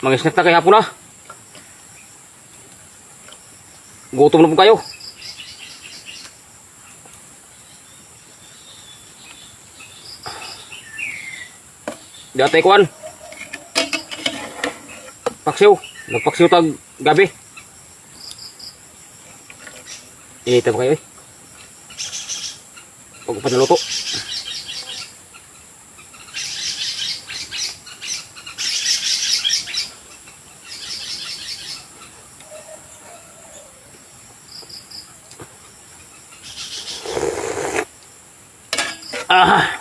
Mga snack na kay hapon na. Gutom na po kayo. Di atay kuan. Paksiw. Nagpaksiw tag gabi. Inita pa kayo eh. Pag pa naluto. Ah.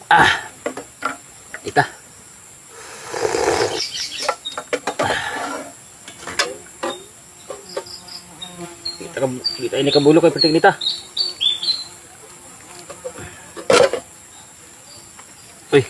Ah. Ita. Kita ka kita ini kabulo kay pertig nita. Uy.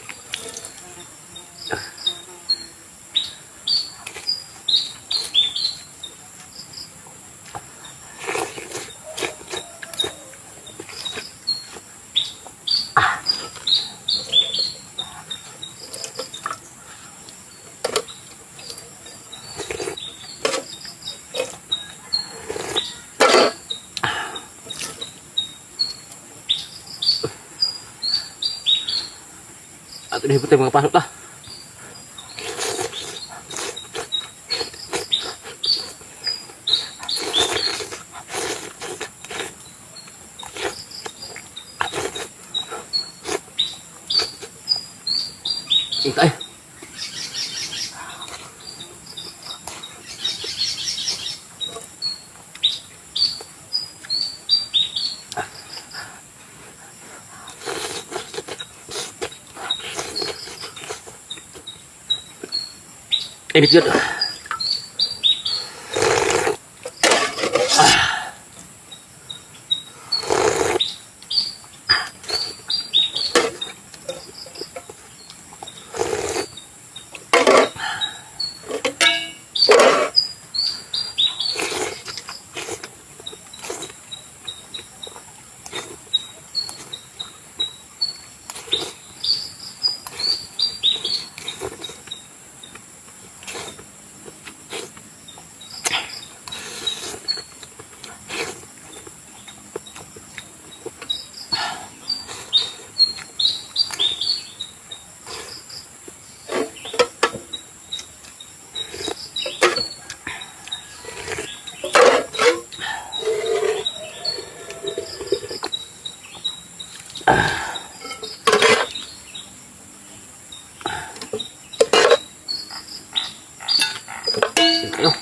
Ato ni putay mga pasok ta. Ita eh. Init yun. Kayo.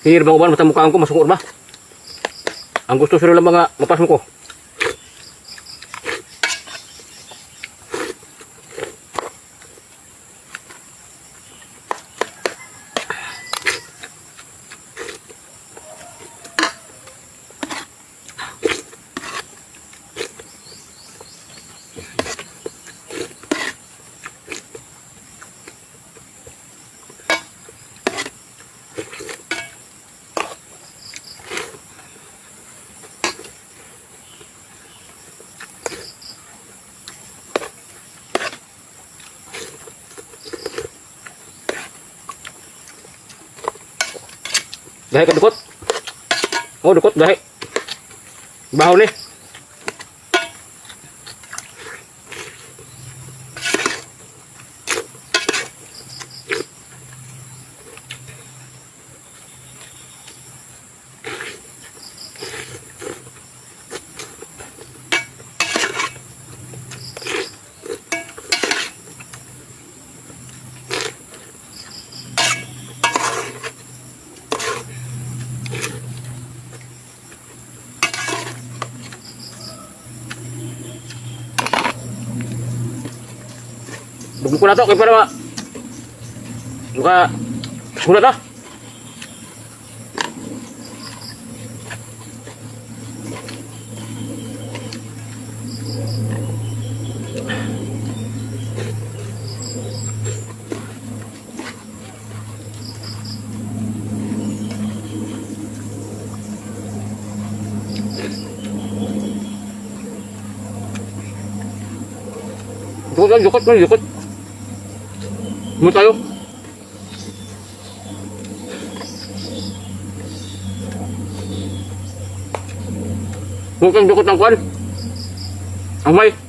Here bang uban mata mukhaan ko masuko ba? Ang gusto sila lang mga mapasmo ko. Gahi ka dukot. Oh, dukot gahi. Bahaw ni. Dugmok ko na to kay para ma maka sulat ah. Dukot lang, dukot lang, dukot. Mo tayo. Huwag kang dukot ng kwan. Ang may.